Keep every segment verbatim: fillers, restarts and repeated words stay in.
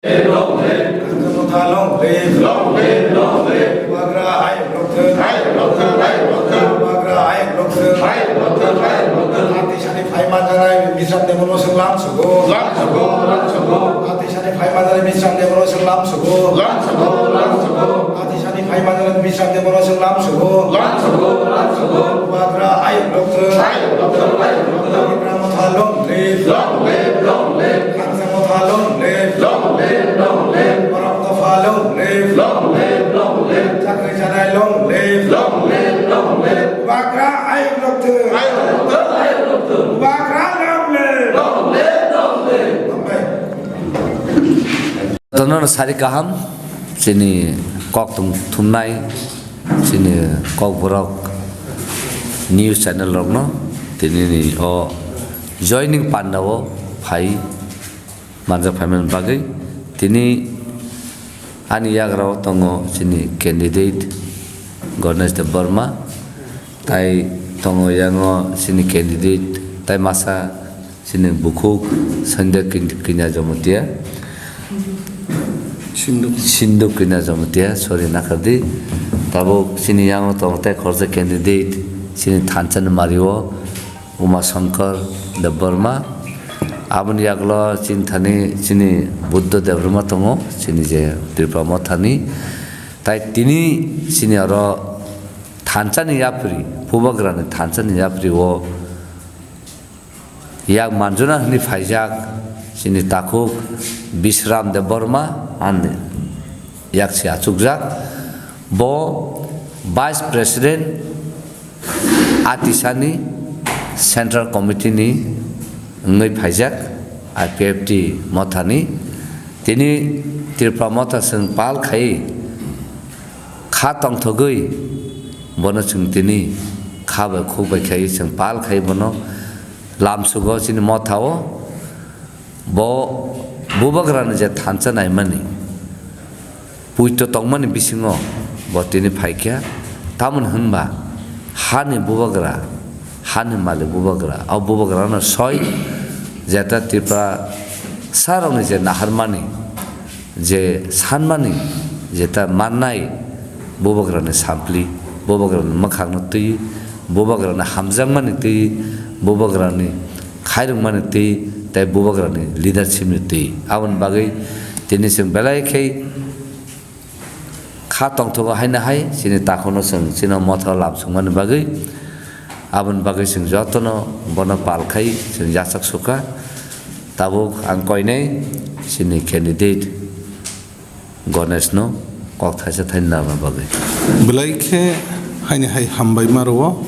Long live! Long live! Long live! Bubagra ayuk rok thung! Ayuk rok thung! Ayuk rok thung! Bubagra ayuk rok thung! Ayuk rok thung! Ayuk rok thung! Atisani phai manjanai Bisram Debno chwng lam sugo. Lam sugo! Lam sugo! Atisani phai manjanai Bisram Debno chwng lam sugo. Lam sugo! Lam sugo! Atisani phai manjanai Bisram Debno chwng lam sugo. Lam sugo! Lam sugo! Bubagra ayuk rok thung! Ayuk rok thung! Ayuk rok thung! Tipra Motha long live! Long live! Long live! Tipra Motha long live! Long live! Long live! Borok Dopha long live! Long live! Long live! Chakri chanai long live! Long live! Long live! Bubagra ayuk rok thung! Ayuk rok thung! Ayuk rok thung! Bubagra long live! Long live! Long live! Hambai. Tono sari kaham, chini kok tong thumnai, chini Kokborok news channel rokno, tini ni o joining panda o phai manjak phaimani bagwi. Tini ani yagra o tongo chini candidate Ganesh Debbarma, tai tongo yango chini candidate tai masa chini bukhuk Sandhya Kin-, Kinya Jamatia. Sindhu. Sindhu Kinya Jamatia, sorry, nakardi. Tabuk chini yango tongo tai khoroksa candidate, chini thansa ni mario Uma Shankar Debbarma. Aboni yagulo chini thani chini Buddha Debbarma tongo, chini je Tripura Mothani. Tai tini chini oro thansa ni yapri, Bubagra ni thansa ni yapri o yak manjuna hwnwi phaijak chini takhuk Bisram Debbarma ani yak se achukjak. Bo Vice President Atisani Central Committee ni wngwi phaijak I P F T Mothani. Tini Tripura Motha chwng pal khai kha tongthogwi bono chwng tini kha bai khuk bai khai chwng pal khai bono lamsugo chini Mothao. Bo Bubagrani je thansa naimani, puito tongmani bisingo bo tini phaikha. Tamoni hwnba hani Bubagra, hani malik Bubagra, o Bubagrano soi jeta Tripura sarokni je naharmani, je sanmani, jeta mannai Bubagrani sampli, Bubagrani mwkhangno twi, Bubagrani hamjakmani twi, Bubagrani khairokmani twi tei Bubagrani leadership ni twi. Aboni bagwi tini chwng belai khe kha tongthogo haino hai chini takhuno chwng chini Motha lamsukmani bagwi. Aboni bagwi chwng jotono bono pal khai chwng yachak sukha. Tabuk ang koinai chini candidate Ganesh no kok thaisa thaini narwkna bagwi. Belai khe haini hai hambai ma rwo.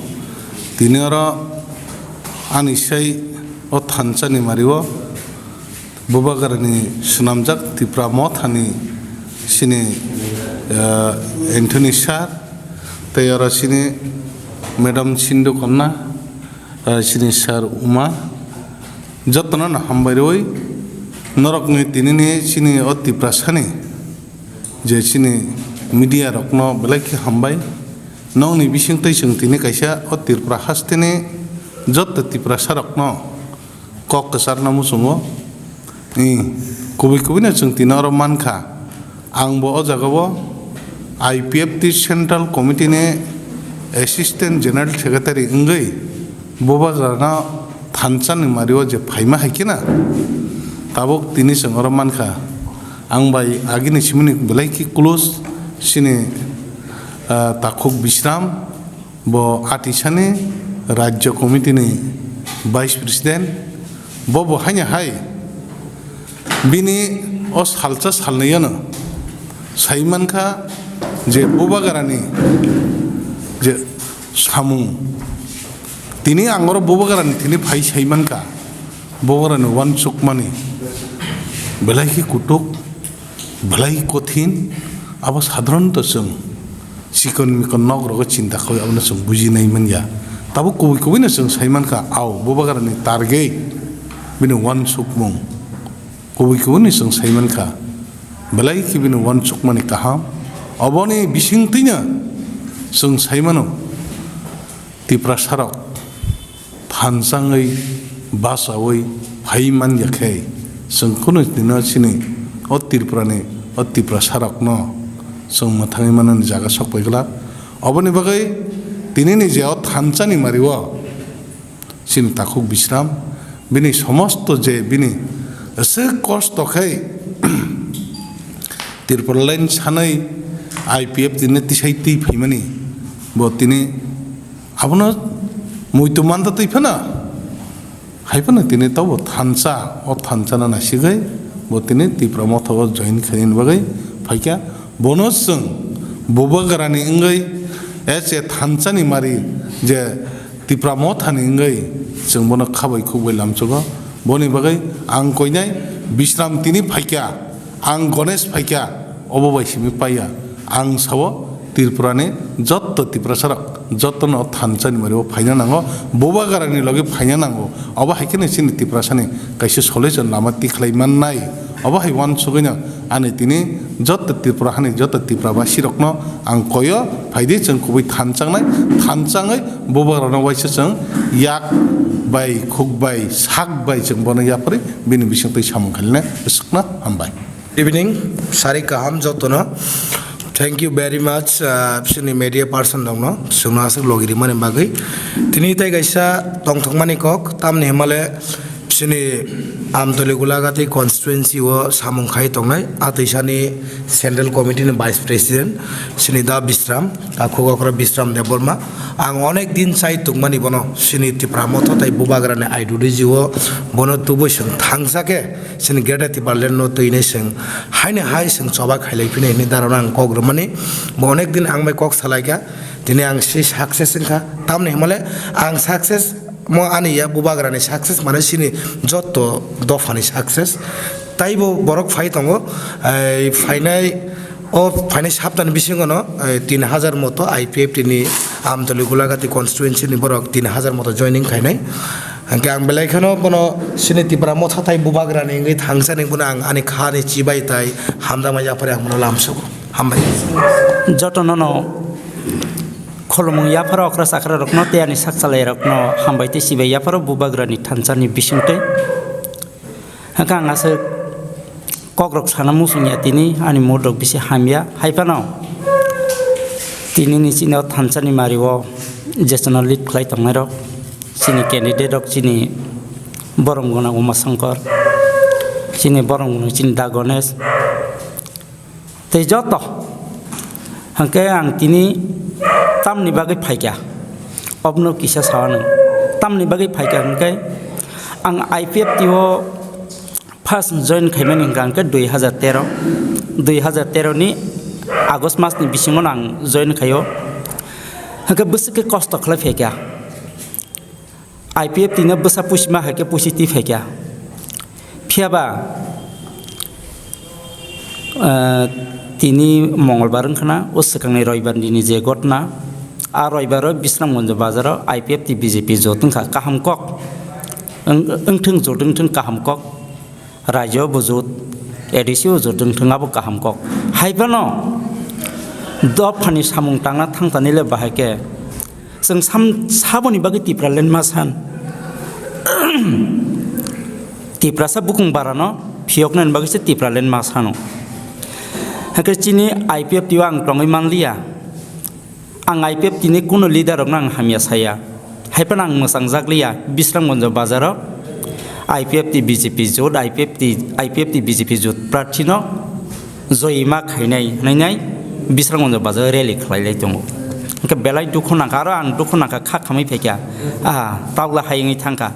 Tini oro ani sai o thansa ni mari o Bubagrani swnamjak Tipra Mothani chini, eh, Anthony Sir, tei oro chini Madam Sindhu Khanna, eh, chini Sir Uma, jotono no hambai rwi norokni tinini chini o Tiprasani je chini media rokno belai khe hambai. Nokni bisingtwi chwng tini kaisa o Tripura hasteni joto Tiprasa rokno kok kwcharna muchungo. I, kubui kubui no chwng tini oro mankha. Ang bo o jaga o I P F T Central Committee ni Assistant General Secretary wngwi Bubagrano thansa ni mari o je phaima hai khe na, tabuk tini chwng oro mankha. Ang bai agini simini belai khe close chini, ah, takhuk Bisram, bo Atisani Rajya Committee ni Vice President, bo bo haino hai bini o salsa salnwi ano sai mankha je Bubagrani je samung, tini ang oro Bubagrani tini phai sai mankha, Bubagrani uansukmani belai khe kutuk, belai kothin, abo sadharanto chwng chikon mikon nok rogo chinta khawi abono chwng bujinai manya. Tabuk kubui kubui no chwng sai mankha, ao Bubagrani target bini uansukmung kubui kubui no chwng sai mankha, belai khe bini uansukmani kaham. Oboni bisingtwino chwng sai mano, Tiprasarok thansangwi bachaui phai man ya khe, chwng kunu dino chini o Tripurani o Tiprasarokno chwng mwthangwi manani jaga sok pai glak. Oboni bagwi tinini je o thansa ni mari o chini takhuk Bisram, bini somosto je bini aswk kosto khai Tripura line sanai I P F T ni tisai twi phaimani, bo tini abono muitu manta twi phano, hai phano tini tobo thansa, o thansa no naisigwi bo tini Tipra Motha o join khainani bagwi phaikha. Bono chwng Bubagrani wngwi, as a thansa ni mari je Tipra Motha ni wngwi chwng bono khabai khukbai lamsugo. Boni bagwi ang koinai Bisram tini phaikha, ang Ganesh phaikha, obo bai simi paiya. Ang sao Tripura ni jotto Tiprasarok jotto no thansa ni mari o phaina nango, Bubagrani logi phaina nango. Obo hai kheno chini Tiprasani kaisa solution lama tikhlai mannai. Obo hai uansugwino ani tini joto Tripura hani joto Tripura basirokno ang koyo, phaidi chwng kubui thansangnai, thansangwi Bubagrano waisa chwng yak bai, khuk bai, sak bai chwng bono yapharwi bini bisingtwi samung khainai swkna hambai. Evening, sari kaham jotono. Thank you very much, uh, chini media person rokno, chwngno aswk logi rimani bagwi. Tini tai kaisa tongthokmani kok, tamni himale chini Amtoli Gulagati constituency o samung khai tongnai, a twisani Central Committee ni Vice President, chini da Bisram, takhuk okra Bisram Debbarma. Ang onek din chai tongmani bono, chini Tipra Motha tai Bubagrani ideology o bono tubui chwng thangsa khe, chini Greater Tipraland no twinai chwng haino hai chwng choba khailai phinai hinwi darano ang kok rwmani. Bo onek din ang bai kok salaikha, tini ang se success wngkha. Tamni himale ang success mo ani ya Bubagrani success mane chini jotto dophani success. Taibo borok phai tongo, ei, phainai, o phainai saptani bisingono, ei, tin hajar moto I P F T ni Amtoli Gulagati constituency ni borok tin hajar moto joining khainai. Hwnkhe ang belai kheno bono chini Tipra Motha tai Bubagrani wngwi thangsani bono ang ani khani chibai tai hamjakma yaphari ang bono lamsugo. Hambai. Jotono no khulumung yapharo okra chakra rokno tei ani sak chalai rokno hambai tei chibai yapharo Bubagrani thansani bisingtwi. Hwnkhe ang aswk kokrok sana muchungya tini ani mood rok bisi hamya. Hai phano tinini chini o thansani mari o jeswkno lead khlai tongnairok, chini candidate rok, chini borom gwnang Uma Shankar, chini borom gwnang chini Da Ganesh, tei joto. Hwnkhe ang tini tamni bagwi phaikha, obono kisa sawanw. Tamni bagwi phaikha hwnkhe ang I P F T o first join khaimani hwnkha hwnkhe dui hajar tero, dui hajar tero ni August mas ni bisingo ang join khaio. Hwnkhe bwswk khe kosto khlai phaikha. I P F T no bwsa pusima hai khe pusi twi phaikha. Phiyaba, ah, tini Mongolbar wngkhana, o swkangni Roibar nini je gotna, a Roibaro Bisramganj bazaro I P F T B J P jot wngkha kaham kok. Wng-, wngthwng jot wngthwng kaham kok. Rajyo bo jot, A D C o jot wngthwng abo kaham kok. Hai phano dophani samung tangna thangtani le bahai khe chwng sam-, saboni bagwi Tipraland ma san. Tiprasa bukung barano phiyoknani bagwi se Tipraland ma sano. Hakhe chini I P F T o ang tongwi manliya. Ang I P F T ni kuno leader rokno ang hamya saya. Hai phano ang mwchang jak liya, Bisramganj bazaro I P F T B J P jot, I P F T, I P F T B J P jot prarthi no joyima khainai, hwnwi nai Bisramganj bazaro rally khlai lai tongo. Hwnkhe belai dukhu nangkha, aro ang dukhu nangkha, kha khamwi phaikha, aha, tawla hai wngwi thangkha.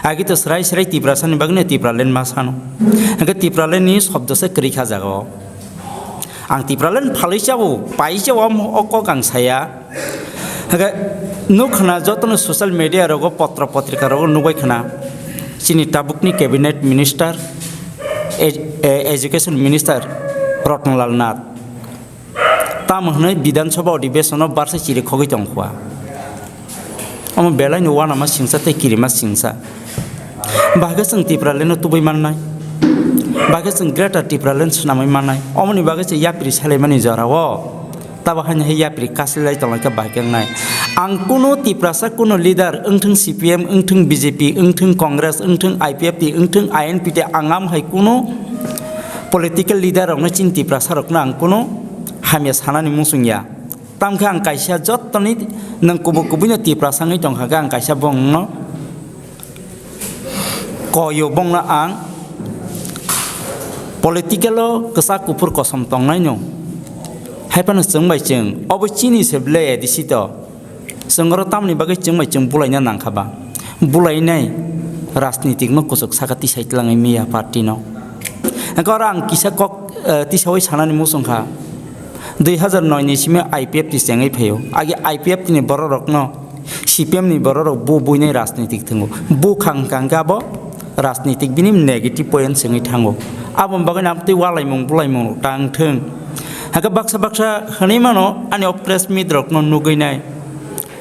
Agi to srai srai Tiprasani bagwi no Tipraland ma sano. Hwnkhe Tipraland ni shobdo se kwrwi kha jaga o. Ang Tipraland phalwi chao, pai chao, o kok ang saya. Hwnkhe nuk khna jotono social media rogo, potro potrika rogo nugwi khna. Chini tabukni cabinet minister, ed-, eh, education minister Rotnlal Nath. Tamo hwnwi Bidhan Sabha Adhibeshon-o barsa chiri khogwi tong kha. Omo belai no uanama singsa tei kirima singsa. Bahai khe chwng Tipraland-no tubui mannai. Bahai khe chwng Greater Tipraland swnamwi mannai. Omoni bagwi se yapri salaimani jora-o. Tabo haino hai yapri kasilai tonglaikha bahai khe wngnai. Ang kuno Tiprasa, kuno leader, wngthwng C P M, wngthwng B J P, wngthwng Congress, wngthwng I P F T, wngthwng I N P T, ang am hai kuno political leader rokno chini Tiprasa rokno ang kunu hamya sanani muchung ya. Tamkhe ang kaisa jottoni nwng kubui kubui no Tiprasa wngwi tongkha khe ang kaisa bongno koyo bongno ang political o kwchak kuphur kosom tongnai no. Haiphano chwng bai chwng obo chini se ble A D C to. Chwng oro tamoni bagwi chwng bai chwng bulaina nangkha ba? Bulainai rajnitik no kuchuk saka tisai tlangwi miya party no. Hwnkhe oro ang kisa kok, eh, tisawi sanani muchung kha. Dui hazar noi ni simi I P F T chengwi phaio. Agi I P F T ni borok rokno C P M ni borok rok bu buinai rajnitik thwngo. Bu khang khang khe abo rajnitik bini negative point se wngwi thango. Aboni bagwi no amtwi walaimung bulaimung rok tang thung. Hakhe baksa baksa hwnwi mano ani o press meet rokno nugwi nai.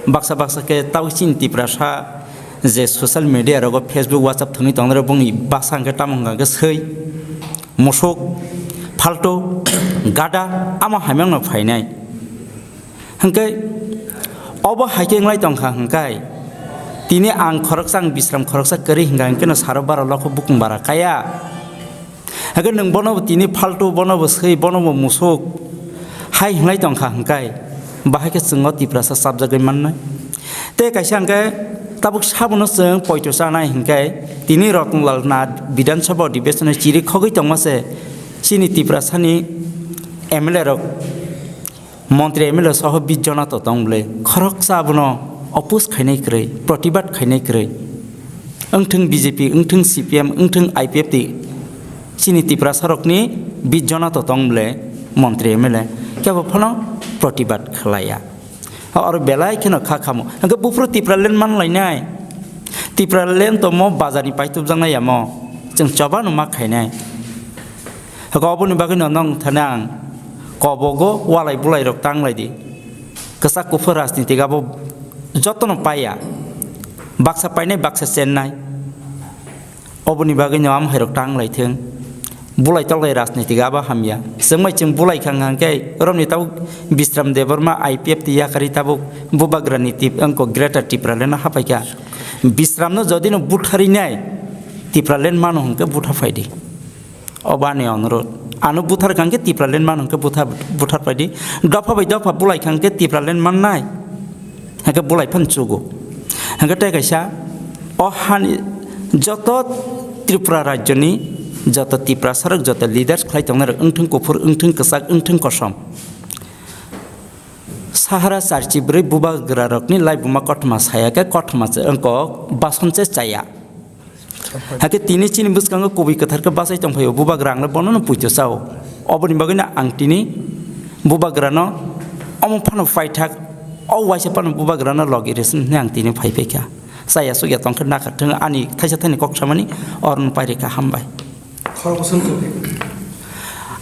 Baksa baksa khe tau chini Tiprasa je social media rogo Facebook, WhatsApp thwngwi tongnai rok bongni baksa hwnkhe tamo hwnkha khe swi musuk, phaltu, gada amo hamyang no phainai. Hwnkhe obo hai khe wnglai tongkha hwnkhe tini ang khoroksa, ang Bisram khoroksa kwrwi hwnkha hwnkhe no saro baro lokho bukung bara kaya. Hwnkhe nwng bono bo tini phaltu, bono bo swi, bono bo musuk hai hwnlai tongkha hwnkhe bahai khe chwng o Tiprasa chapjagwi mannai. Tei kaisa hwnkhe tabuk sabono chwng poito chanai hwnkhe tini Rotondal Nath Bidhan Sabha Adhibeshon o chiri khogwi tongma se chini Tiprasani M L A rok. Montri M L A soho bis jona to tong bwle, khoroksa abono oppose khainai kwrwi, protibad khainai kwrwi. Wngthwng B J P, wngthwng C P M, wngthwng I P F T, chini Tiprasa rokni bis jona to tong bwle montri M L A, kebo phano protibad khlaiya. Oro belai kheno kha khamo. Hwnkhe buphuru Tipraland man lainai. Tipraland to mo bazar ni paitubjaknai ya mo. Chwng choba no ma khainai. Hwnkhe oboni bagwi no nwng thani ang kobogo walai bulai rok tang lai di. Kwchak kuphur rajnitik abo jotono paiya. Baksa painai, baksa chennai. Oboni bagwi no amhairok tang lai thung. Bulai tolai rajnitik abo hamya. Chwngmai chwng bulai khang hang khe romni tabuk Bisram Debbarma I P F T yakarwi tabuk bubagrani tip wngkho Greater Tipraland no hapaikha. Bisramno jodi no butharinai Tipraland mano hwnkhe butha phaidi. Obo ani onurot. Ano buthar kha hwnkhe Tipraland mano hwnkhe buthar, buthar phaidi. Dopha bai dopha bulai kha hwnkhe Tipraland mannai. Hwnkhe bulai phano chugo. Hwnkhe tei kaisa, o hani joto Tripura rajyoni joto Tiprasa rok, joto leaders khlai tongnai rok, wngthwng kuphur, wngthwng kwchak, wngthwng kosom. Sahara charchi bwrwi bubagra rokni laibuma kothoma saya khe kothoma se wngkok bason se chaya. Hakhe tini chini bwskango kubui kwthar khe bachai tongphaio, bubagra ang le bono no puito chao. Oboni bagwi no ang tini bubagrano omo phano paithak, o waisa phano bubagrano logi rwsing hwnwi ang tini phai phaikha. Chaya chukya tongkhe nakha thung ani thaisa thaini kok samani orono pairikha, hambai. Khorokbosong tongkhe.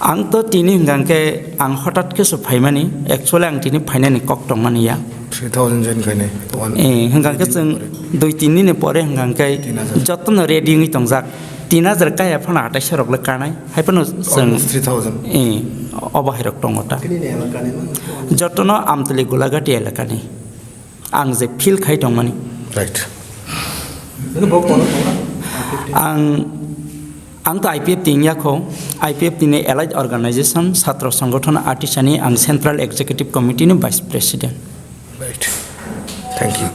Ang to tini hwnkha khe ang hothat khe se phaimani, actually ang tini phainani kok tongmani ya. Three thousand join khainai. One Eh, hwnkha khe chwng dui tin nini pore hwnkha khe tin hajar. Jotono ready wngwi tongjak. Tin hajar kaya phano atai sorok le kanai. Hai phano chwng Almost three thousand. Eh, obo hai rok tongo ta. Tini ni elakani no? Jotono Amtwlwi Gulagati elakani. Ang je feel khai tongmani. Right. Ang, ang to I P F T wngya kho, I P F T ni allied organization, Satro Songothono Atisani, ang Central Executive Committee ni Vice President. Right. Thank you.